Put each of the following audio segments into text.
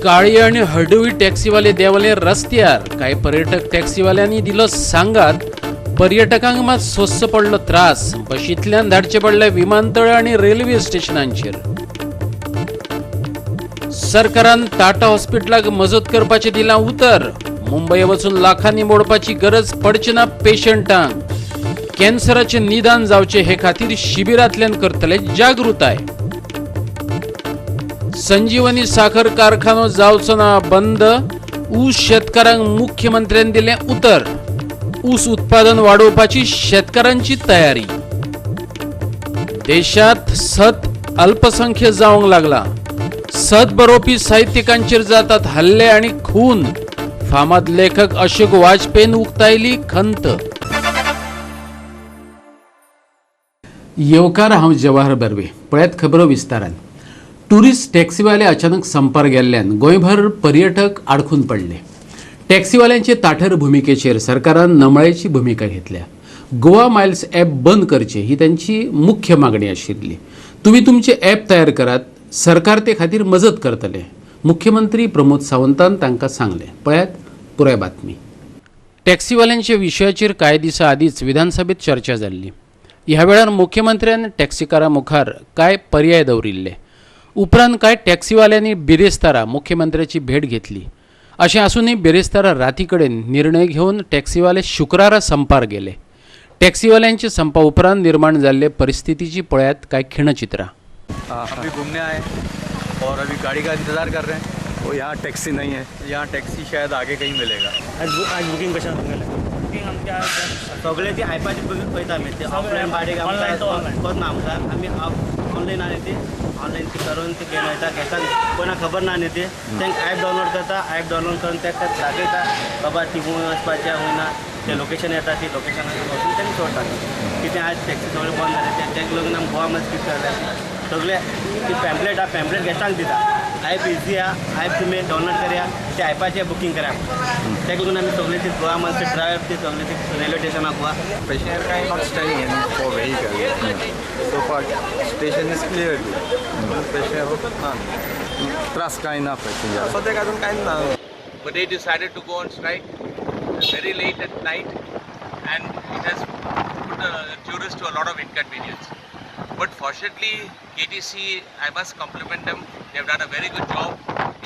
काळी आणि हळडुवी टॅक्सीवाले देंवले रस्त्यार. कांय पर्यटक टॅक्सीवाल्यांनी दिलो सांगात. पर्यटकांक मात सोंसचो पडलो त्रास. बशींतल्यान धाडचे पडले विमानतळ आनी रेल्वे स्टेशनांचेर. सरकारान टाटा हॉस्पिटलाक मजत करपाचें दिलां उतर. मुंबय वचून लाखांनी मोडपाची गरज पडची ना पेशंटांक. कॅन्सराचें निदान जावचें हे खातीर शिबिरांतल्यान करतले जागृताय. संजीवनी साखर कारखानो जावचो ना बंद. ऊस शेतकारांक मुख्यमंत्र्यान दिलें उतर. ऊस उत्पादन वाडोवपाची शेतकारांची तयारी. देशात सत अल्पसंख्य जावंक लागला. सत बरोवपी साहित्यिकांचेर जातात हल्ले आणि खून. फामाद लेखक अशोक वाजपेयीन उक्तायली खंत. येवकार, हांव जवाहर बर्वे. पळयात खबरो विस्तारान. टुरिस्ट टॅक्सीवाले अचानक संपार गेल्ल्यान गोंयभर पर्यटक आडखून पडले. टॅक्सीवाल्यांचे ताठर भुमिकेचेर सरकारान नमळायेची भुमिका घेतल्या. गोवा मायल्स ॲप बंद करचे ही त्यांची मुख्य मागणी आशिल्ली. तुम्ही तुमचे ॲप तयार करात, सरकार ते खातीर मजत करतले, मुख्यमंत्री प्रमोद सावंतान तांकां सांगलें. पळयात पुराय बातमी. टॅक्सीवाल्यांच्या विशयाचेर कांय दिसां आदींच विधानसभेत चर्चा जाल्ली. ह्या वेळार मुख्यमंत्र्यान टॅक्सीकारां मुखार कांय पर्याय दवरिल्ले. उपरांत कांय टॅक्सीवाल्यांनी बिरेस्तारा मुख्यमंत्र्याची भेट घेतली. अशें आसूनय बिरेस्तारा राती कडेन निर्णय घेवन टॅक्सीवाले शुक्रारा संपार गेले. टॅक्सीवाल्यांच्या संपा उपरांत निर्माण जाल्ले परिस्थितीची पळयात कांय खिणचित्रां. अभी घूमने आए और अभी गाड़ी का इंतज़ार कर रहे हैं. वो यहाँ टैक्सी नहीं है. यहाँ टैक्सी शायद आगे कहीं मिलेगा. आज आज बुकींग कशें तुमगेलें? बुकींग आमच्या सगळे ती ॲपाचेर बुकींग करता आमी. ते ऑफलायन भाडें ऑनलायन तो ऑनलायन. करना आमकां. आमी ऑनलायन आनी ती ऑनलायन ती करून ती घेवन वयता. गेस्टांक कोणाक खबर ना न्ही, ती तांकां ॲप डावनलोड करता. ॲप डावनलोड करून ताका दाखयता, बाबा ती खंय वचपाचें, खंय ना. ते लोकेशन येता, ती लोकेशनार वचून तांकां सोडटा. कितें आज टॅक्सी सगळें बंद जालें, ते ताका लागून आमी गोवा मातशें कितें करता, सगळे ती पॅम्पलेट आहा, पॅम्पलेट गेस्टांक दिता. ॲप इजी आहा, ॲप तुमी डावनलोड करया, त्या ॲपाचेर बुकींग करा. ताका लागून आमी सगळे ती गोवा मातशें ड्रायव्हर ती सगळे ती रेल्वे स्टेशनाक Goa. Passenger kind not standing any for vehicle. So far station is clear. Passenger ना त्रास कांय ना पॅसेंजर. सद्याक अजून कांय ना. But they decided to go on strike very late at night, and it has put the tourists to a lot of inconvenience. But fortunately, KTC, I must compliment them. They have done a very good job.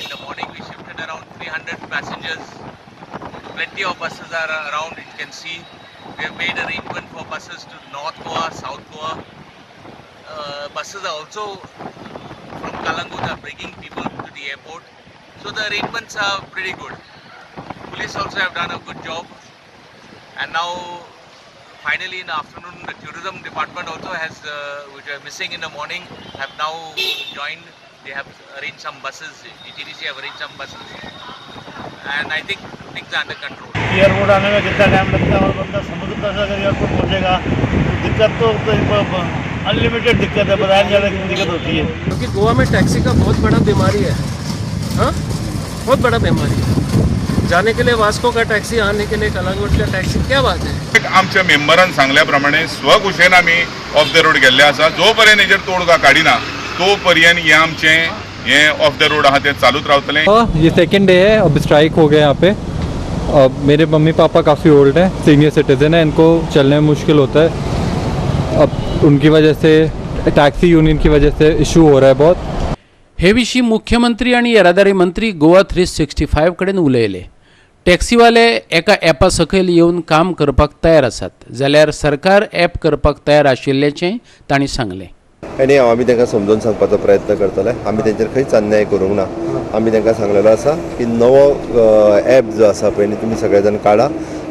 In the morning, we shifted around 300 passengers. Plenty of buses are around, you can see. We have made arrangement for buses to North Goa, South Goa. Buses are also from Calangute are bringing people to the airport. So the arrangements are pretty good. Police also have done a good job. And now, finally in the afternoon, the tourism department also has, which were missing in the morning, have now joined. They have arranged some buses. DTDC have arranged some buses. And I think things are under control. Airport आने में कितना time लगता है और बंदा समुद्र तट से अगर airport पहुंचेगा तो दिक्कत तो अनलिमिटेड दिक्कत है, बताया नहीं जाता कितनी दिक्कत होती है. क्योंकि गोवा में टैक्सी का बहुत बड़ा बीमारी है. हाँ, बहुत बड़ा बीमारी है. जाने के लिए वास्को का टैक्सी, आने के लिए कलांगुट का टैक्सी, क्या बात है? एक आमच्या मेंबरान सांगल्या प्रमाणे स्वघोशेन आमी ऑफ the road गेल्ले आसा. जो पर्यंत हेजेर तोडगा काडिना तो पर्यंत हें आमचें हें ऑफ the road आहा तें चालूच रावतलें. ये सेकंड डे है, अब स्ट्राइक हो गया यहाँ पे. अब मेरे मम्मी पापा काफ़ी ओल्ड हैं, सीनियर सिटीज़न हैं, इनको चलने में मुश्किल होता है. अब उनकी वजह से, टैक्सी यूनियन की वजह से इशू हो रहा है बहुत. हे विशीं मुख्यमंत्री आनी येरादारी मंत्री गोवा 365 कडेन उलयले. टॅक्सीवाले एका ॲपा सकयल येवन काम करपाक तयार आसात जाल्यार सरकार ॲप करपाक तयार आशिल्ल्याचें तांणी सांगलें. आनी आमी तांकां समजून सांगपाचो प्रयत्न करतले. आमी तेंचेर खंयच अन्याय करूंक ना. आमी तांकां सांगलेलो आसा की नवो एप जो आसा पळय न्ही, तुमी सगळे जाण काडा.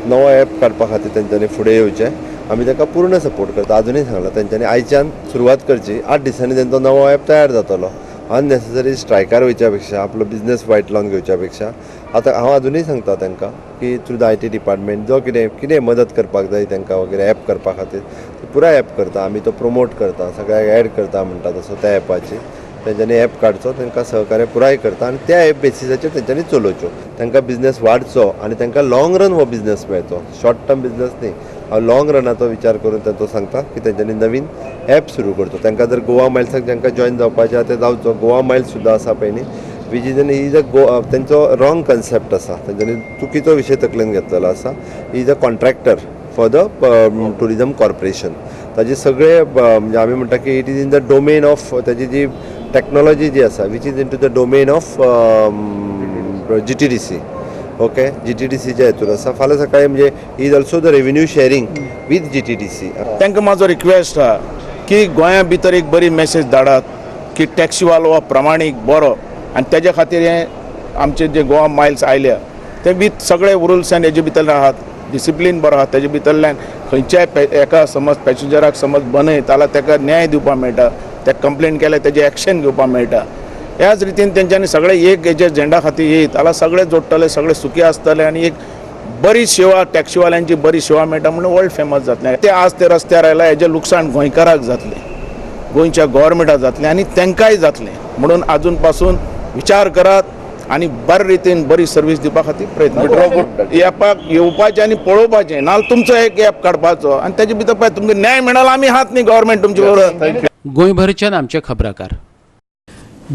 नवो एप काडपा खातीर तेंच्यांनी फुडें येवचें. आमी तांकां पूर्ण सपोर्ट करता. आजुनूय सांगलां, तेंच्यांनी आयच्यान सुरवात करची. 8 दिसांनी तेंचो नवो एप तयार जातलो. अननेसेसरी स्ट्रायकार वयच्या पेक्षा, आपलो बिजनेस वायट लावन घेवच्या पेक्षा, आतां हांव आजुनूय सांगता तांकां की through the IT department जो कितें कितें मदत करपाक जाय तांकां वगैरे एप करपा खातीर, ते पुराय एप करता. आमी तो प्रमोट करता, सगळ्याक एड करता म्हणटा तसो त्या एपाचेर. तेंच्यांनी एप काडचो, तांकां सहकार्य पुराय करता आनी त्या एप बेसिसाचेर तेंच्यांनी चलोवच्यो. तांकां बिजनेस वाडचो आनी तांकां लॉंग रन हो बिजनेस मेळचो, शॉर्ट टर्म बिजनेस न्ही. हांव लॉंग रनाचो विचार करून तांचो सांगता की तेंच्यांनी नवीन एप सुरू करचो. तांकां जर गोवा मायल्साक जांकां जॉयन जावपाचें आहा ते जावचो. गोवा मायल्स सुद्दां आसा पळय न्ही. Which is an is a go तेंचो रॉंग कन्सेप्ट आसा, तेंच्यांनी चुकीचो विशय तकलेन घेतलेलो आसा. Is a contractor for the tourism corporation. ताजे सगळे म्हणजे आमी म्हणटा की it is in the domain of ताजी जी टॅक्नॉलॉजी जी आसा which is in to the domain of GTDC. Okay, जीटीडीसीच्या हेतून आसा. फाल्यां सकाळी म्हणजे is also the revenue sharing with GTDC. तांकां म्हाजो रिक्वेस्ट आहा की गोंया भितर एक बरी मॅसेज धाडात की टॅक्सीवालो हो प्रमाणीक बरो आनी तेज्या खातीर हें आमचे जे गोवा मायल्स आयल्या ते विथ सगळे रुल्स आनी हेजे भितर आहात, डिसिप्लीन बरो आहा. तेजे भितरल्यान खंयच्याय एका समज पॅसेंजराक समज बनयत जाल्यार ताका न्याय दिवपाक मेळटा, ताका कंप्लेन केल्यार तेजें एक्शन घेवपाक मेळटा. ह्याच रितीन तेंच्यांनी सगळे एक हेजे झेंडा खातीर येयत जाल्यार सगळे जोडटले, सगळे सुखी आसतले आनी एक बरी सेवा टॅक्सीवाल्यांची बरी सेवा मेळटा म्हणून वर्ल्ड फेमस जातलें. ते आज ते रस्त्यार आयला हेजें लुकसाण गोंयकाराक जातलें, गोंयच्या गव्हर्मेंटाक जातलें आनी तांकांय जातलें. म्हणून आजून पासून विचार करात आनी बरे रितीन बरी सर्वीस दिवपा खातीर प्रयत्न करात. एपाक येवपाचें आनी पळोवपाचें, नाजाल्यार तुमचो एक एप काडपाचो आनी तेजे भितर पळय तुमकां न्याय मेळना आमी आहात न्ही गव्हर्मेंट तुमचे बरोबर. गोंयभरच्यान आमचे खबराकार.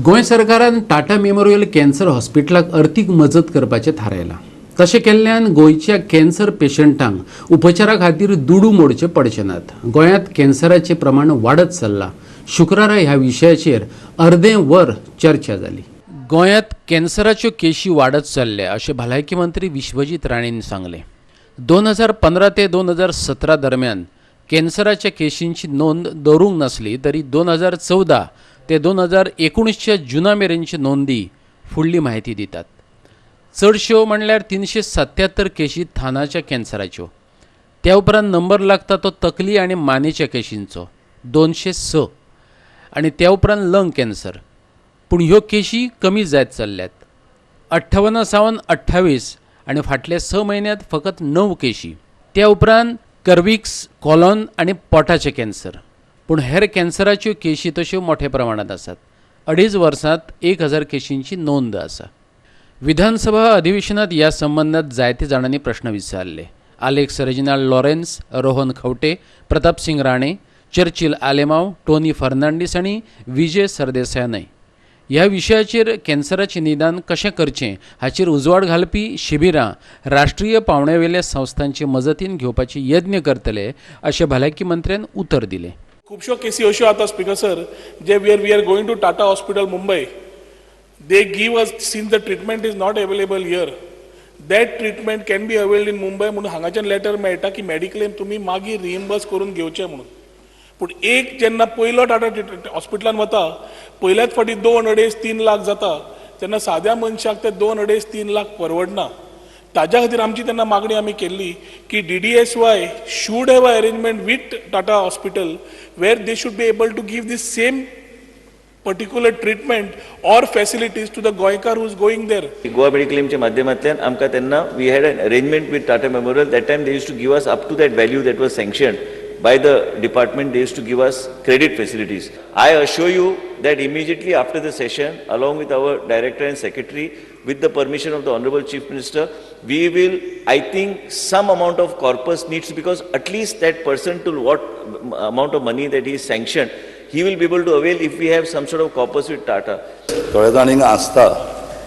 गोंय सरकारान टाटा मेमोरियल कॅन्सर हॉस्पिटलाक अर्थीक मजत करपाचें थारायलां. तशें केल्ल्यान गोंयच्या कॅन्सर पेशंटांक उपचारा खातीर दुडू मोडचे पडचे नात. गोंयांत कॅन्सराचें प्रमाण वाडत चल्लां. शुक्रारा ह्या विशयाचेर अर्दें वर चर्चा जाली. गोंयांत कॅन्सराच्यो केशी वाडत चल्ल्या अशें भलायकी मंत्री विश्वजीत राणेन सांगलें. 2015 ते 2017 दरम्यान कॅन्सराच्या केशींची नोंद दवरूंक नासली तरी 2014 ते 2019च्या जुना मेरेनची नोंदी फुडली म्हायती दितात. चडश्यो म्हणल्यार 377 केशी थानाच्या कॅन्सराच्यो. त्या उपरांत नंबर लागता तो तकली आनी मानेच्या केशींचो 206 आनी त्या उपरांत लंग कॅन्सर. पूण ह्यो केशी कमी जायत चल्ल्यात. 58 सावन 28 आनी फाटल्या 6 म्हयन्यांत फकत 9 केशी. त्या उपरांत कर्विक्स, कॉलॉन आनी पोटाचे कॅन्सर. पूण हेर कॅन्सराच्यो केशी तश्यो मोठ्या प्रमाणांत आसात. 2.5 वर्सांत 1000 केशींची नोंद आसा. विधानसभा अधिवेशनात ह्या संबंदात जायते जाणांनी प्रश्न विचारले. Alex Reginald Lawrence, Rohan Khaunte, Pratapsingh Rane, Churchill Alemao, Tony Fernandes आनी विजय सरदेसाय ह्या विशयाचेर कॅन्सराचें निदान कशें करचें हाचेर उजवाड घालपी शिबिरां राष्ट्रीय पांवड्यावेल्या संस्थांचे मजतीन घेवपाचे यत्न करतले अशें भलायकी मंत्र्यान उतर दिलें. खुबश्यो केसी अश्यो आतां speaker sir J we are going to Tata hospital Mumbai, they give us since the treatment is not available here, that treatment can be availed in Mumbai म्हणून हांगाच्यान लेटर मेळटा की मेडिक्लेम तुमी मागीर रिइम्बर्स करून घेवचें म्हणून. पूण एक जेन्ना पयलो टाटा हॉस्पिटलान वता पयल्याच फावटी 2, 2.5, 3 लाख जाता तेन्ना साद्या मनशाक ते 2, 2.5, 3 लाख परवडना. ताज्या खातीर आमची तेन्ना मागणी आमी केल्ली की DDSY should have a arrangement with Tata hospital where they should be able to give the same particular treatment or facilities to the Goenkar who is going there. Goa मेडिक्लेमच्या माध्यमांतल्यान आमकां तेन्ना we had an arrangement with Tata Memorial. That time they used to give us up to that value that was sanctioned by the department. They used to give us credit facilities. I assure you that immediately after the session, along with our director and secretary, with the permission of the Honorable Chief Minister, we will, I think, some amount of corpus needs, because at least that person to what amount of money that he is sanctioned, he will be able to avail if we have some sort of corpus with Tata. थोडे जाण हिंगा हांसता,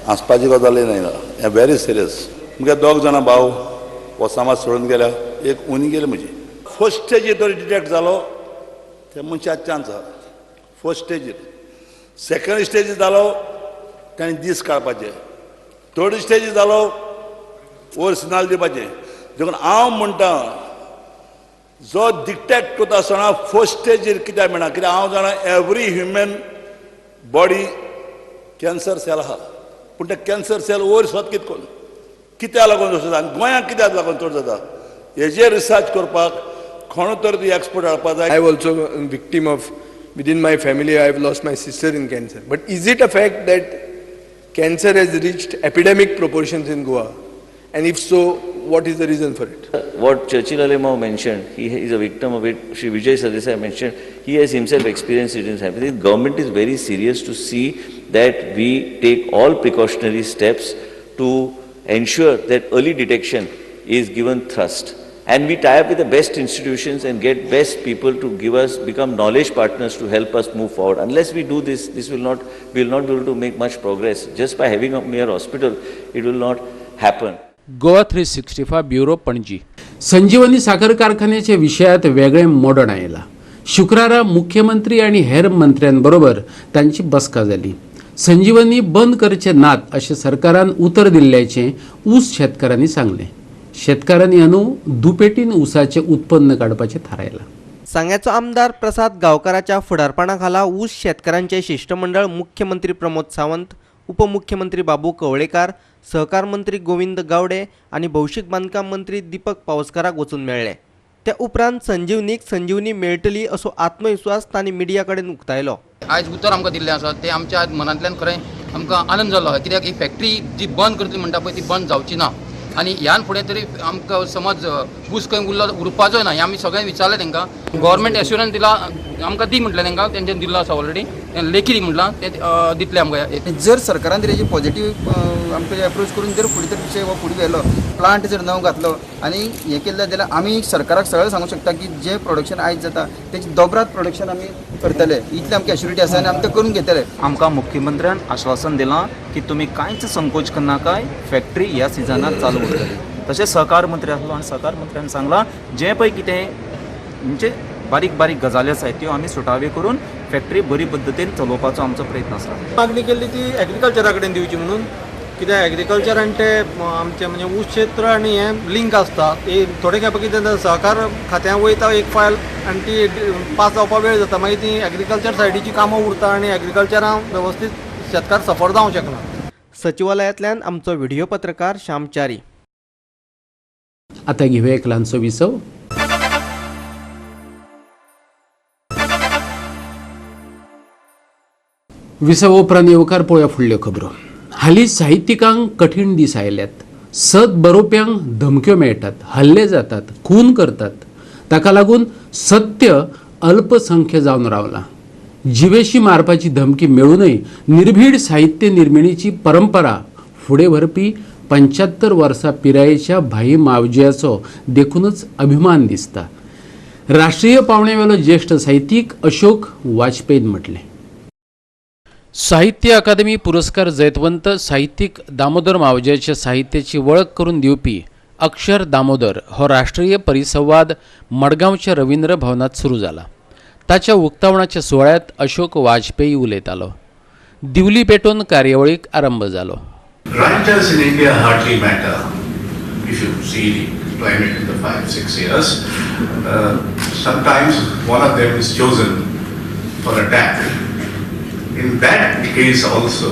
हांसपाची गजाल न्हय, हें very serious. मुगे दोग जाणां भाव वसामा सोडून गेल्या, एक उनी गेली म्हजी. फर्स्ट स्टेजीर जर डिटेक्ट जालो ते मनशाक चान्स आसा फर्स्ट स्टेजीर. सेकंड स्टेजीर जालो ताणें दीस काडपाचे, थर्ड स्टेजीर जालो वयर सिनाल दिवपाचें. देखून हांव म्हणटा जो डिटेक्ट करता आसतना फर्स्ट स्टेजीर कित्याक मेळना, कित्याक हांव जाणा every human body cancer cell आहा, पूण ते कॅन्सर सेल वयर सरत कितें करून कित्याक लागून जाता आनी गोंयांत कित्याक लागून चड जाता हेजेर रिसर्च करपाक कोण तर ती एक्सपर्ट हाडपाक जाय. I also victim of within my family I have lost my sister in cancer. But is it a fact that cancer has reached epidemic proportions in Goa? And if so, what is the reason for it? What Churchill Alemao mentioned, he is a victim of it. Shri Vijay Sardesai mentioned, he has himself experienced it in his family. The government is very serious to see that we take all precautionary steps to ensure that early detection is given thrust. And we tie up with the best institutions and get best people to give us, become knowledge partners to help us move forward. Unless we do this, this will not, we will not be able to make much progress. Just by having a mere hospital, it will not happen. Goa 365 bureau, Panaji. Sanjivani साखर कारखान्याच्या विशयात वेगळें मोडण आयलां. शुक्रारा मुख्यमंत्री आनी हेर मंत्र्यांबरोबर तांची बसका जाली. संजीवनी बंद करचे नात अशें सरकारान उतर दिल्ल्याचें ऊस शेतकारांनी सांगलें. शेतकारांनी अंदू दुपेटीन ऊसाचें उत्पन्न काडपाचें थारायलां. सांग्याचो आमदार प्रसाद गांवकाराच्या फुडारपणा खाला ऊस शेतकारांचें शिश्टमंडळ मुख्यमंत्री प्रमोद सावंत, उपमुख्यमंत्री बाबू कवळेकार, सहकार मंत्री गोविंद गावडे आनी भौशीक बांदकाम मंत्री दीपक पावसकाराक वचून मेळ्ळे. त्या उपरांत संजीवनीक संजीवनी मेळटली असो आत्मविस्वास तांणी मिडिया कडेन उक्तायलो. आयज उतर आमकां दिल्लें आसा तें आमच्या आज मनांतल्यान खरें आमकां आनंद जालो आसा, कित्याक ही फॅक्टरी जी बंद करतली म्हणटा पळय ती बंद जावची ना आनी ह्यान फुडें तरी आमकां समज ऊस खंय उरलो उरपाचोय ना हें आमी सगळ्यांनी विचारलें तांकां. गव्हर्मेंट एश्युरन्स दिला आमकां, दी म्हटलें तांकां, तेंच्यांनी दिल्लो आसा ऑलरेडी, लेखी दी म्हटलां, तें दितले आमकां. जर सरकारान जर हेजी पॉझिटिव्ह आमकां एप्रोच करून जर फुडें तर विशय हो फुडें व्हेलो, प्लांट जर नवो घातलो आनी हें केलें जाल्यार आमी सरकाराक सरळ सांगूंक शकता की जें प्रोडक्शन आयज जाता तेजें दोबरात प्रोडक्शन आमी करतले, इतली आमकां एश्युरिटी आसा आनी आमी तें करून घेतले. आमकां मुख्यमंत्र्यान आश्वासन दिलां की तुमी कांयच संकोच करनाकाय, फॅक्टरी ह्या सिजनाक चालू उरतली. तशेंच सहकार मंत्री आसलो आनी सहकार मंत्र्यान सांगलां जें पळय कितें म्हणजे बारीक बारीक गजाली आसाय त्यो आमी सुटाव्यो करून फॅक्टरी बरी पद्दतीन चलोवपाचो आमचो प्रयत्न आसा. मागणी केल्ली ती एग्रीकल्चरा कडेन दिवची म्हणून, कित्याक एग्रीकल्चर आनी ते आमचें म्हणजे ऊस क्षेत्र आनी हें लिंक आसता. थोडे खेपे कितें सहकार खात्यां वयता एक फायल आनी ती पास जावपाक वेळ जाता, मागीर ती एग्रीकल्चर सायडीची कामां उरता आनी एग्रीकल्चरां वेवस्थीत शेतकार सफर जावंक शकना. सचिवालयांतल्यान आमचो व्हिडिओ पत्रकार श्याम च्यारी. आतां घेवया एक ल्हानसो विसव. विसव उपरांत येवकार पळोवया फुडल्यो खबरो. हालीं साहित्यिकांक कठीण दीस आयल्यात. सत बरोवप्यांक धमक्यो मेळटात, हल्ले जातात, खून करतात. ताका लागून सत्य अल्पसंख्य जावन रावलां. जिवेशी मारपाची धमकी मेळूनय निर्भीड साहित्य निर्मिणीची परंपरा फुडें व्हरपी 75 वर्सां पिरायेच्या भाई मावज्याचो देखूनच अभिमान दिसता. राष्ट्रीय पावण्यावेलो ज्येश्ठ साहित्यीक अशोक वाजपेयीन म्हटलें. साहित्य अकादमी पुरस्कार जैतवंत साहित्यीक दामोदर मावज्याच्या साहित्याची वळख करून दिवपी अक्षर दामोदर हो राष्ट्रीय परिसंवाद मडगांवच्या रवींद्र भवनात सुरू जाला. ताच्या उक्तावणाच्या सुवाळ्यात अशोक वाजपेयी उलयतालो. दिवली पेटोवन कार्यावळीक आरंभ जालो. Writers in India hardly matter. If you see the climate in the 5-6 years, sometimes one of them is chosen for attack. In that case also,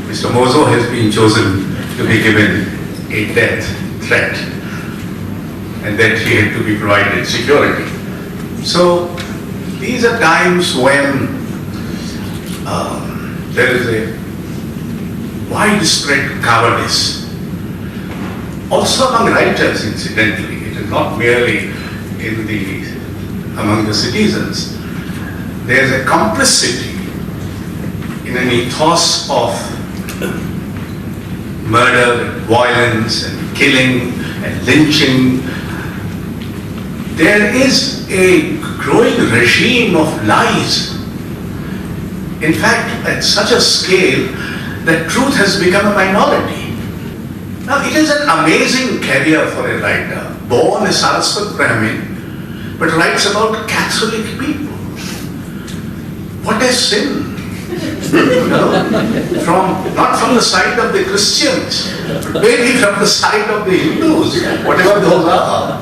Mr. Mozo has been chosen to be given a death threat, and that he had to be provided security. So these are times when there is a widespread cowardice. Also among writers, incidentally, it is not merely in the among the citizens. There is a complicity in an ethos of murder, and violence, and killing, and lynching. There is a growing regime of lies. In fact, at such a scale that truth has become a minority. Now, it is an amazing career for a writer, born a Saraswat Brahmin, but writes about Catholic people. What a sin! You know, not from the side of the Christians, but maybe from the side of the Hindus, whatever those are.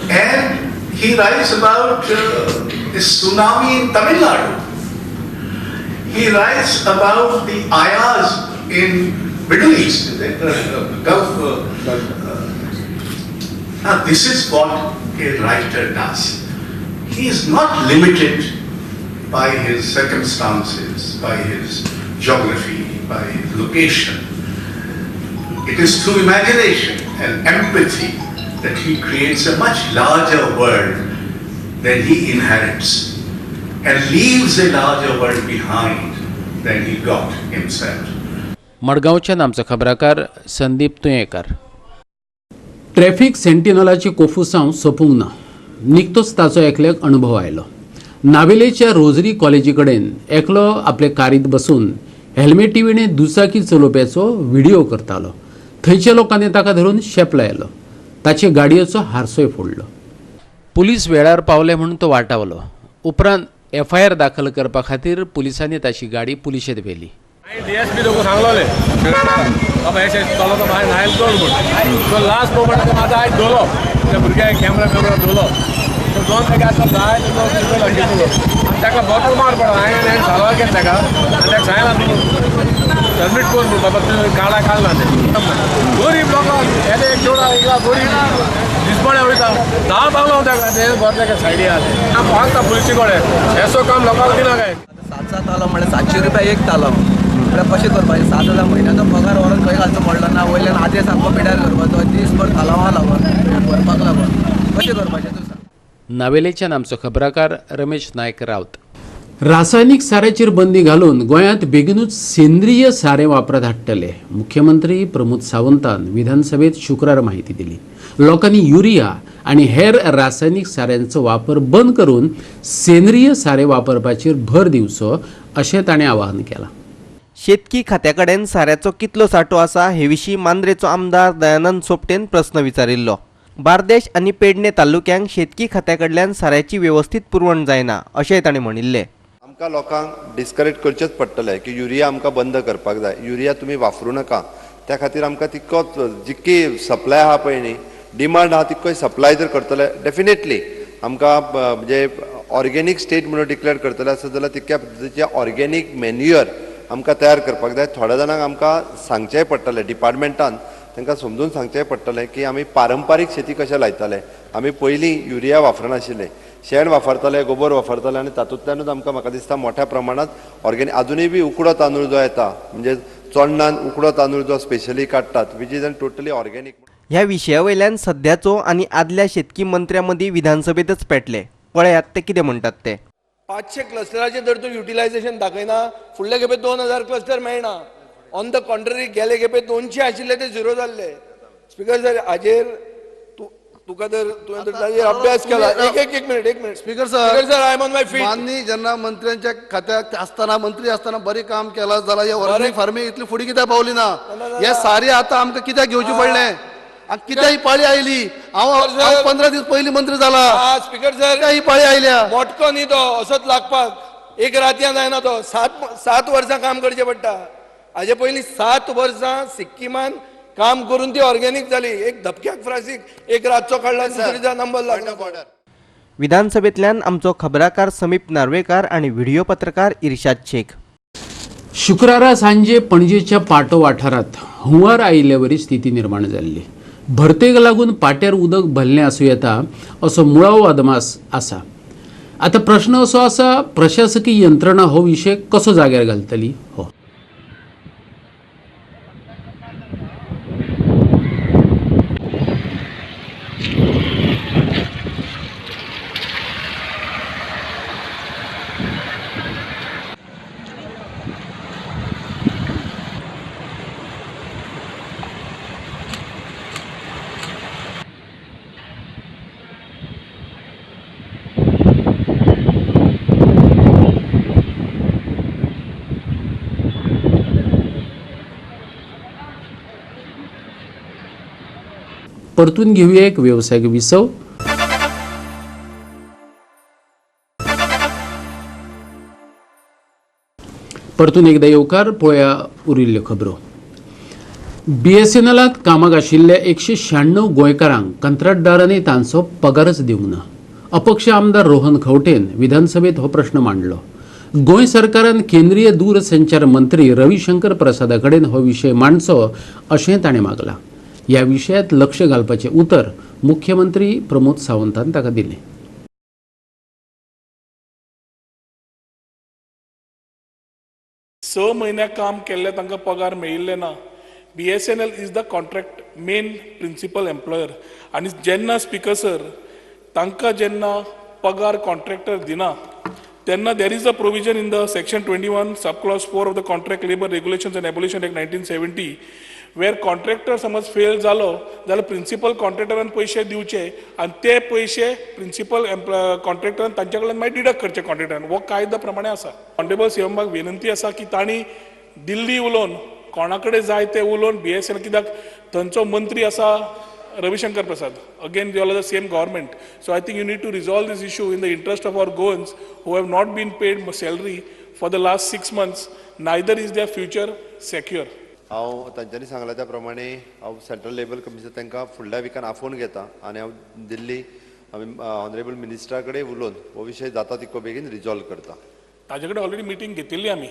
And he writes about a tsunami in Tamil Nadu. He writes about the ayahs in Middle East, the Gulf. Now this is what a writer does. He is not limited by his circumstances, by his geography, by his location. It is through imagination and empathy that he creates a much larger world than he inherits and leaves a larger world behind than he got himself. मडगांवच्यान आमचो खबराकार Sandeep Tuyenkar. Traffic सेंटिनलाची कोफुसांव सोंपूंक ना. निकतोच ताचो एकल्याक अणभव आयलो. नावेलेच्या rosary कॉलेजी कडेन एकलो आपले कारीत बसून हेल्मेटी विणे दुचाकी चलोवप्याचो व्हिडिओ करतालो. थंयच्या लोकांनी ताका धरून शेप लायलो. ताचे गाडयेचो हारसोय फोडलो. पुलीस वेळार पावले म्हूण तो वाटावलो. उपरांत एफआयआर दाखल करपा खातीर पुलिसांनी ताची गाडी पुलिशेंत व्हेली. डीएसपी लोक सांगलोले बाबा हे चलो तो हांवें नायल चोड म्हूण. सो लास्ट मोमेंट आतां आयज धरलो त्या भुरग्याक कॅमरा बिमरा धरलो. सो दोन ताका आतां जाय तो आनी ताका बोटल मार पडलो. हांवें साल्वार केलें ताका आनी ताका सांगलां तूं सबमीट कर म्हूण बाबा तुवें काडा काडला तें. गरीब लोकांक येदे एक चेडो हिंगा गरीब दिसपणे वयता 10 पावलो ताका तें बरें ताका सायडी आहा तें. हांव मागता पुलिशी कडेन येसो काम लोकांक दिना काय. 7 तालो म्हळ्यार 700 रुपया एक तालो म्हळ्यार कशें करपाचें? 7,000 म्हयन्याचो पगार व्हरून खंय घालचो पडलो ना, वयल्यान आदेश सामको पिड्यार करपाचो, दीसभर तालावां लागून भरपाक लागून कशें करपाचें तूं सांग. नावेलेच्यान आमचो खबराकार रमेश नायक रावत. रासायनिक साऱ्याचेर बंदी घालून गोंयांत बेगिनूच सेंद्रीय सारें वापरात हाडटले. मुख्यमंत्री प्रमोद सावंतान विधानसभेत शुक्रार माहिती दिली. लोकांनी युरिया आनी हेर रासायनिक साऱ्यांचो वापर बंद करून सेंद्रीय सारें वापरपाचेर भर दिवचो अशें ताणें आवाहन केलां. शेतकी खात्या कडेन साऱ्याचो कितलो सांठो आसा हे विशीं मांद्रेचो आमदार दयानंद सोपटेन प्रस्न विचारिल्लो. बार्देश आनी पेडणे तालुक्यांक शेतकी खात्या कडल्यान साऱ्याची वेवस्थीत पुरवण जायना अशेंय ताणें म्हणिल्लें. आमकां लोकांक डिस्करेज करचेंच पडटलें की युरिया आमकां बंद करपाक जाय, युरिया तुमी वापरूं नाका. त्या खातीर आमकां तितकोच जितकी सप्लाय आहा पळय न्ही, डिमांड आहा तितकोय सप्लाय जर करतले डेफिनेटली आमकां म्हणजे ऑर्गेनीक स्टेट म्हणून डिक्लेअर करतले आसत जाल्यार तितक्या पद्दतीचे ऑर्गेनीक मॅन्युअर आमकां तयार करपाक जाय. थोड्या जाणांक आमकां सांगचेंय पडटलें, डिपार्टमेंटान तांकां समजून सांगचेंय पडटलें की आमी पारंपारीक शेती कशें लायताले. आमी पयलीं युरिया वापरनाशिल्ले, शेण वापरताले, गोबर वापरताले आनी तातूंतल्यानूच आमकां म्हाका दिसता मोठ्या प्रमाणांत ऑर्गेनीक आजुनूय बी उकडो तांदूळ जो येता म्हणजे चोडणान उकडो तांदूळ जो स्पेशली काडटात which is an totally organic. ह्या विशया वयल्यान सद्याचो आनी आदल्या शेतकी मंत्र्यां मदीं विधानसभेंतच पेटले. पळयात ते कितें म्हणटात ते. 500 क्लस्टराचें जर तूं युटिलायझेशन दाखयना, फुडले खेपे 2000 क्लस्टर मेळना. ऑन the contrary गेले खेपे 200 आशिल्ले ते 0 जाल्ले. स्पीकर सर हाजेर तुका जर तुवें जर ताजेर अभ्यास केला. एक एक एक मिनिट, एक minute. Speaker sir, speaker sir, I am on my feet. माननीय जेन्ना मंत्र्यांच्या खात्याक आसतना, मंत्री आसतना बरें काम केलां जाल्यार हे ऑर्गेनीक फार्मींग इतली फुडें कित्याक पावली ना? हे सारी आतां आमकां कित्याक घेवचें पडलें? आनी कित्याक ही पाळी आयली? हांव 15 दीस पयलीं मंत्री जाला. स्पीकर सर, ही पाळी आयल्या. मोटको न्ही तो असोच लागपाक, एक रातयां जायना तो. 7 वर्सां काम करचें पडटा. हाजे पयलीं 7 वर्सां सिक्किमान काम करून ती ऑर्गेनीक जाली. एक धपक्याक फ्रासीक एक रातचो काडला, दुसरे दिसा नंबर लागलो. विधानसभेंतल्यान आमचो खबराकार समीप नार्वेकार आनी व्हिडिओ पत्रकार इर्शाद शेख. शुक्रारा सांजे पणजेच्या पाटो वाठारांत हुंवार आयिल्ले वरी स्थिती निर्माण जाल्ली. भरतेक लागून पाट्यार उदक भरलें आसूं येता असो मुळावो अदमास आसा. आतां प्रश्न असो आसा, प्रशासकी यंत्रणा हो विशय कसो जाग्यार घालतली? हो परतून घेऊया एक व्यावसायिक विसव. परतून एकदा येवकार. पळोवया उरिल्ल्यो खबरो. बीएसएनएलांत कामाक आशिल्ल्या 196 गोंयकारांक कंत्राटदारांनी तांचो पगारच दिवंक ना. अपक्ष आमदार रोहन खंवटेन विधानसभेत हो प्रश्न मांडलो. गोंय सरकारान केंद्रीय दूरसंचार मंत्री रविशंकर प्रसादा कडेन हो विशय मांडचो अशें ताणें मागलां. ह्या विशयात लक्ष घालपाचें उतर मुख्यमंत्री प्रमोद सावंतान ताका दिलें. स म्हयन्याक काम केल्ले तांकां पगार मेळिल्ले ना. BSNL is the contract main principal employer आनी जेन्ना स्पीकर सर तांकां जेन्ना पगार कॉन्ट्रॅक्टर दिना तेन्ना there is a provision in the section 21 sub clause 4 of the contract labour regulations and abolition act 1970 वेर कॉन्ट्रॅक्टर समज फेल जालो जाल्यार प्रिंसिपल कॉन्ट्रॅक्टरान पयशे दिवचे आनी ते पयशे प्रिंसिपल कॉन्ट्रॅक्टरान तांचे कडल्यान मागीर डिडक्ट करचे कॉन्ट्रॅक्टरान. हो कायदो प्रमाणे आसा. ऑनरेबल सीएमाक विनंती आसा की तांणी दिल्ली उलोवन कोणा कडेन जाय ते उलोवन बीएसएनएल, कित्याक थंयचो मंत्री आसा Ravishankar Prasad, again they are the same government. So I think you need to resolve this issue in the interest of our Goans who have not been paid salary for the last 6 months, neither is their future secure. हांव तांच्यांनी सांगलां त्या प्रमाणे हांव central labour commission तांकां फुडल्या विकान आफोवन घेता आनी हांव दिल्ली आमी ऑनरेबल मिनिस्टरा कडेन उलोवन हो विशय जाता तितको बेगीन रिजॉल्व करता. ताजे कडेन ऑलरेडी मिटींग घेतिल्ली आमी.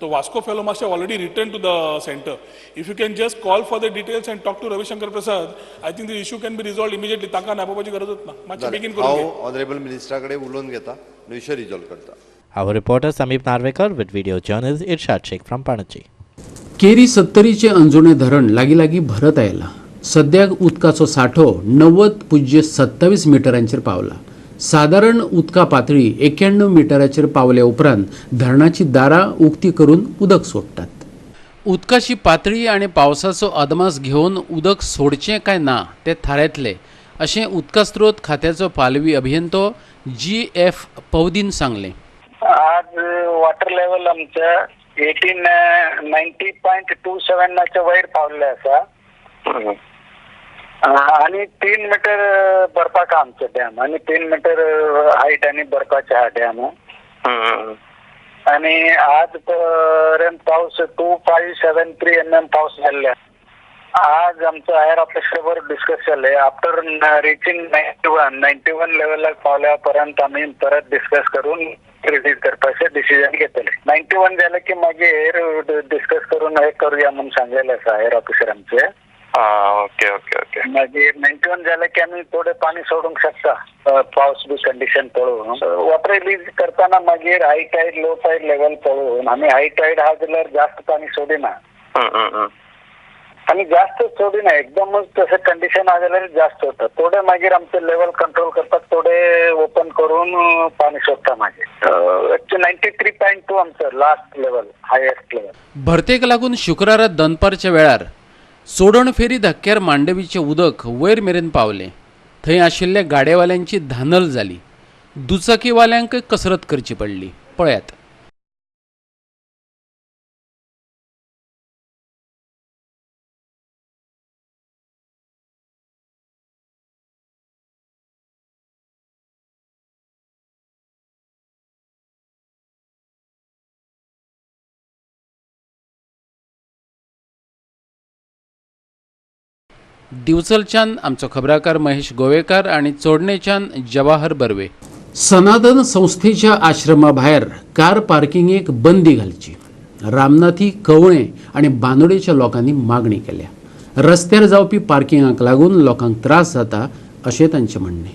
तो वास्को फेलो मातशे already return to the centre. If you can just call for the details and talk to Ravishankar Prasad, I think the issue can be resolve immediately. तांकां नापोवपाची गरजूच ना, मातशें बेगीन करून. हांव ऑनरेबल मिनिस्टरा कडेन उलोवन घेता आनी विशय रिजॉल्व करता. Our reporter Sameep Narvekar with video journalist Irshad Sheikh from Panaji. Keri सत्तरीचे अंजुणे धरण लागीं लागीं भरत आयला. सद्याक उदकाचो सांठो 90.27 मिटरांचेर पावला. सादारण उदका पातळी 91 मिटराचेर पावल्या उपरांत धरणाची दारां उक्ती करून उदक सोडटात. उदकाची पातळी आनी पावसाचो अदमास घेवन उदक सोडचें काय ना तें थारायतले अशें उदका स्रोत खात्याचो पालवी अभियंतो GF पवदीन सांगलें. आज वॉटर लेवल आमच्या 1890.27 वयर पावल्ले आसा आनी 3 मिटर भरपाक आमचो डॅम आनी 3 मिटर हायट आनी भरपाचे आहा डॅम. आनी आज पर्यंत पावस 2573 mm पावस जाल्ले. आज आमचो हायर ऑफिसर बरोबर डिस्कस जाले. आफ्टर रिचींग 91 लेवलाक पावल्या पर्यंत आमी परत डिस्कस करून रिलीज करपाचे डिसिजन घेतले. 91 जाले की मागीर डिस्कस करून हे करूया म्हणून सांगलेले आसा हायर ऑफिसर आमचे. Okay okay okay. मागीर 91 जाले की आमी थोडे पाणी सोडूंक शकता पावस बी कंडिशन पळोवन. वॉटर रिलीज करताना मागीर high tide low tide level पळोवन आमी हाय टायड आहा जाल्यार जास्त पाणी सोडिना आनी जास्त सोडिना, एकदमच तशें कंडिशन आहा जाल्यार जास्त होता. थोडे मागीर आमचे लेवल कंट्रोल करपाक थोडे ओपन करून पाणी सोडटा मागीर. 93.2 आमचो लास्ट लेवल, हायेस्ट लेवल. भरतेक लागून शुक्रारा दनपारच्या वेळार सोडण फेरी धक्क्यार मांडवीचें उदक वयर मेरेन पावलें. थंय आशिल्ल्या गाडेवाल्यांची धानल जाली. दुचाकीवाल्यांक कसरत करची पडली. पळयात. दिवचलच्यान आमचो खबराकार महेश गोवेकार आनी चोडणेच्यान जवाहर बर्वे. सनातन संस्थेच्या आश्रमा भायर कार पार्किंगेक बंदी घालची रामनाथी कवळे आनी बांदोडेच्या लोकांनी मागणी केल्या. रस्त्यार जावपी पार्किंगाक लागून लोकांक त्रास जाता अशें तांचें म्हणणें.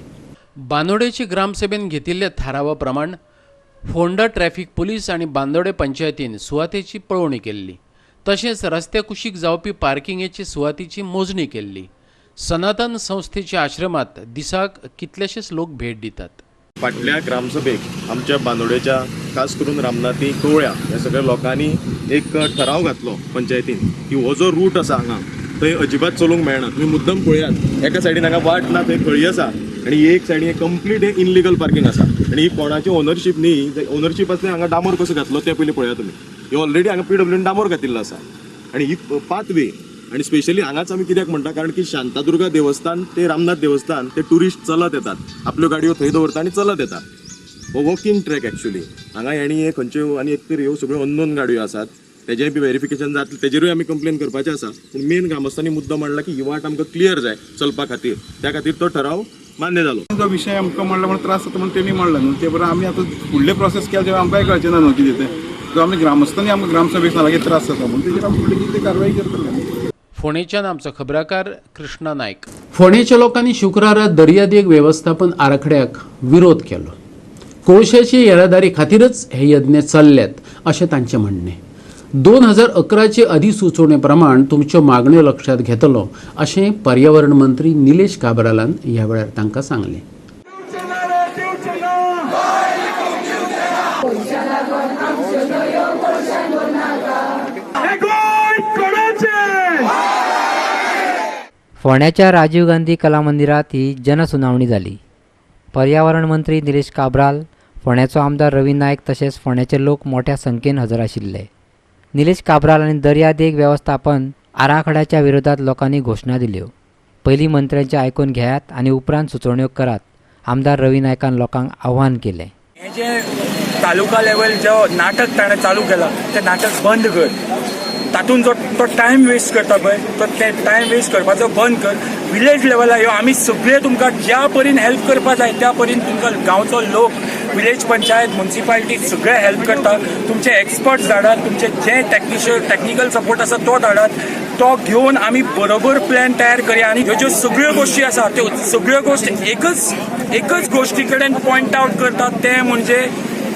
बांदोडेची ग्रामसभेन घेतिल्ल्या थारावा प्रमाण फोंडा ट्रॅफिक पुलीस आनी बांदोडे पंचायतीन सुवातेची पळोवणी केल्ली. तशेंच रस्त्या कुशीक जावपी पार्किंगेची सुवातीची मोजणी केल्ली. सनातन संस्थेच्या आश्रमात दिसाक कितलेशेच लोक भेट दितात. फाटल्या ग्रामसभेक आमच्या बांदोडेच्या खास करून रामनाथी कवळ्या ह्या सगळ्या लोकांनी एक ठराव घातलो पंचायतीन की हो जो रूट आसा हांगा थंय अजिबात चलूंक मेळना. तुमी मुद्दम पळयात, एका सायडीन हांगा वाट ना, थंय खळी आसा आनी एक सायडीन कंप्लीट हें इनलिगल पार्किंग आसा आनी ही कोणाची ओनरशीप न्ही. ओनरशीप आसल्यार हांगा डांबर कसो घातलो तें पयलीं पळयात तुमी. हे ऑलरेडी हांगा PWN डांबर घातिल्लो आसा आनी ही पाथवे आनी स्पेशली हांगाच आमी कित्याक म्हणटा कारण की शांतादुर्गा देवस्थान ते रामनाथ देवस्थान ते ट्युरिस्ट चलत येतात, आपल्यो गाडयो थंय दवरता आनी चलत येतात. हो वॉकिंग ट्रॅक एक्चुअली हांगा हेणी हे खंयच्यो आनी एक तर ह्यो सगळ्यो अननोन गाडयो आसात तेजेय बी वेरिफिकेशन जातलें, तेजेरूय आमी कंप्लेन करपाचें आसा. पूण मेन ग्रामस्थांनी मुद्दो मांडला की ही वाट आमकां क्लियर जाय चलपा खातीर, त्या खातीर तो ठराव मान्य जालो. जो विशय आमकां म्हणला म्हणून त्रास जाता म्हणून तेणी म्हणला न्हू, ते बरोबर आमी आतां फुडले प्रोसेस केले तेन्ना आमकांय कळचें ना न्हू कितें तें. जो आमी ग्रामस्थांनी आमकां ग्रामसभेक सांगला की त्रास जाता म्हणून तेजेर आमी फुडली कितें कारवाय करतले. फोंडेच्यान आमचो खबराकार कृष्णा नायक. फोंडेच्या लोकांनी शुक्रारा दर्यादेग वेवस्थापन आराखड्याक विरोध केलो. कोळशाची येरादारी खातीरच हे यज्ञ चल्ल्यात अशें तांचें म्हणणें. 2011 अधिसुचोवणे प्रमाण तुमच्यो मागण्यो लक्षात घेतलो अशें पर्यावरण मंत्री निलेश काब्रालान ह्या वेळार तांकां सांगलें. फोंड्याच्या राजीव गांधी कला मंदिरात ही जनसुनावणी जाली. पर्यावरण मंत्री निलेश काब्राल, फोंड्याचो आमदार रवी नायक तशेंच फोंड्याचे लोक मोठ्या संख्येन हजर आशिल्ले. निलेश काब्राल आनी दर्यादेग वेवस्थापन आराखड्याच्या विरोधात लोकांनी घोशणा दिल्यो. पयलीं मंत्र्यांचें आयकून घेयात आनी उपरांत सुचोवण्यो करात, आमदार रवी नायकान लोकांक आव्हान केलें. हे जे तालुका लेवल जो नाटक ताणें चालू केलां तें नाटक बंद कर. तातूंत जो तो टायम वेस्ट करता पळय तो ते टायम वेस्ट करपाचो बंद कर. विलेज लेवलार यो, आमी सगळे तुमकां ज्या परीन हेल्प करपा जाय त्या परीन तुमकां गांवचो लोक, विलेज पंचायत, मुन्सिपालिटी सगळे हेल्प करता. तुमचे एक्सपर्ट्स धाडात, तुमचे जे टॅक्निकल सपोर्ट आसा तो धाडात, तो घेवन आमी बरोबर प्लॅन तयार करया. आनी ह्यो ज्यो सगळ्यो गोश्टी आसा त्यो सगळ्यो गोश्टी एकच गोश्टी कडेन पॉयंट आवट करतात, तें म्हणजे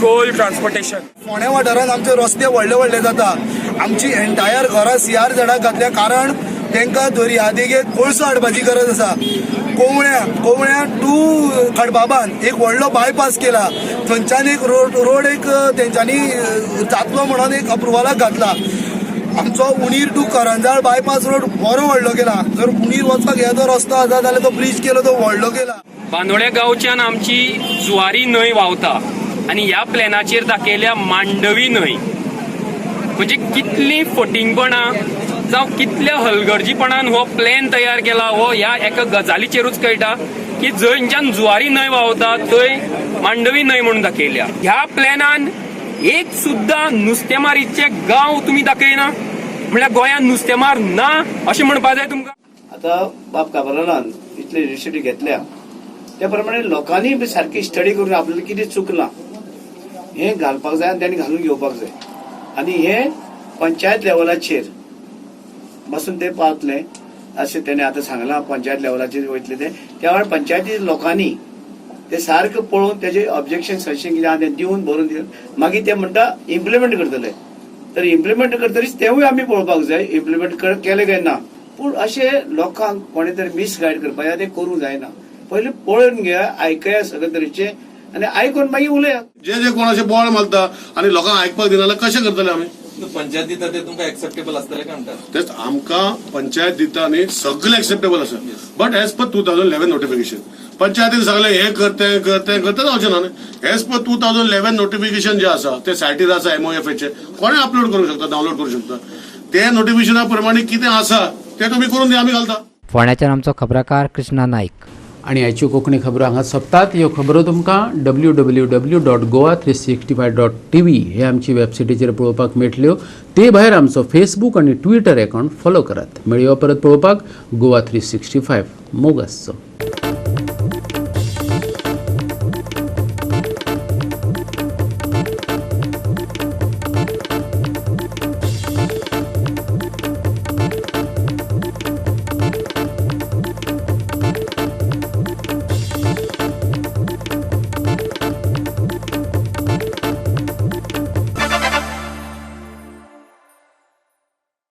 कोल ट्रान्सपोर्टेशन. फोंड्या वाठारांत आमचे रस्ते व्हडले व्हडले जाता. आमची एंटायर घरां सीआर झडाक घातल्या कारण तांकां दर्यादेगेक कोळसो हाडपाची गरज आसा. कोवळ्या टू खडबाबान एक व्हडलो बायपास केला, थंयच्यान एक रोड एक तेंच्यांनी जातलो म्हणून एक अप्रुवलाक घातला. आमचो Unir to Karanjal bypass road बरो व्हडलो केला. जर उणीर वचपाक हे जो रस्तो आसा जाल्यार तो ब्रीज केलो तो व्हडलो केला. बांदोड्या गांवच्यान आमची जुवारी न्हंय व्हांवता आनी ह्या प्लॅनाचेर दाखयल्या मांडवी न्हंय. म्हणजे कितली फटींगपणां जावं कितल्या हलगर्जीपणान हो प्लॅन तयार केला हो ह्या एका गजालीचेरूच कळटा की जंयच्यान जुवारी न्हंय व्हांवता थंय मांडवी न्हंय म्हणून दाखयल्या. ह्या प्लॅनान एक सुद्दां नुस्तेमारीचे गांव तुमी दाखयना, म्हणल्यार गोंयांत नुस्तेमार ना अशें म्हणपा जाय तुमकां. आतां बाब काब्रालान इतली इनिशिएटीव घेतल्या त्या प्रमाणे लोकांनी बी सारकी स्टडी करून आपल्याला कितें चुकलां हें घालपाक जाय आनी तांणी घालून घेवपाक जाय. आनी हें पंचायत लेवलाचेर बसून ते पावतले अशें तेणें आतां सांगलां. पंचायत लेवलाचेर वयतले ते त्या वेळार पंचायती लोकांनी ते सारकें पळोवन तेजे ऑब्जेक्शन सजेशन कितें आहा तें दिवन बरोवन दिवन मागीर ते म्हणटा इम्प्लिमेंट करतले. तर इम्प्लिमेंट करतरीच तेवूय आमी पळोवपाक जाय इम्प्लिमेंट केलें काय ना. पूण अशें लोकांक कोणें तरी मिसगायड करपाक तें करूंक जायना. पयलीं पळोवन घेया, आयकया सगळे तरेचे आनी आयकून मागीर उलया. जे जे कोण अशें बोळ मारता आनी लोकांक आयकपाक दिना जाल्यार कशें करतले आमी? पंचायत दिता ते तुमकां एक्सेप्टेबल आसतले काय म्हणटा? तेच आमकां पंचायत दिता न्ही सगळें एक्सेप्टेबल आसा, बट एज पर 2011 नोटिफिकेशन. पंचायतीन सगळें हें कर तें कर तें कर तें जावचें ना न्ही. एज पर 2011 नोटिफिकेशन जें आसा तें सायटीर आसा, MOFA कोणें अपलोड करूंक शकता, डावनलोड करूंक शकता. ते नोटिफिकेशना प्रमाणे कितें आसा तें तुमी करून दिया, आमी घालता. फोंड्याच्यान आमचो खबराकार कृष्णा नायक. आनी आयच्यो कोंकणी खबरो हांगा सोंपतात. ह्यो खबरो तुमकां www.goa365.tv हे आमची वेबसायटीचेर पळोवपाक मेळटल्यो. ते भायर आमचो फेसबूक आनी ट्विटर अकावंट फॉलो करात. मेळया परत पळोवपाक गोवा 365. मोग आसचो.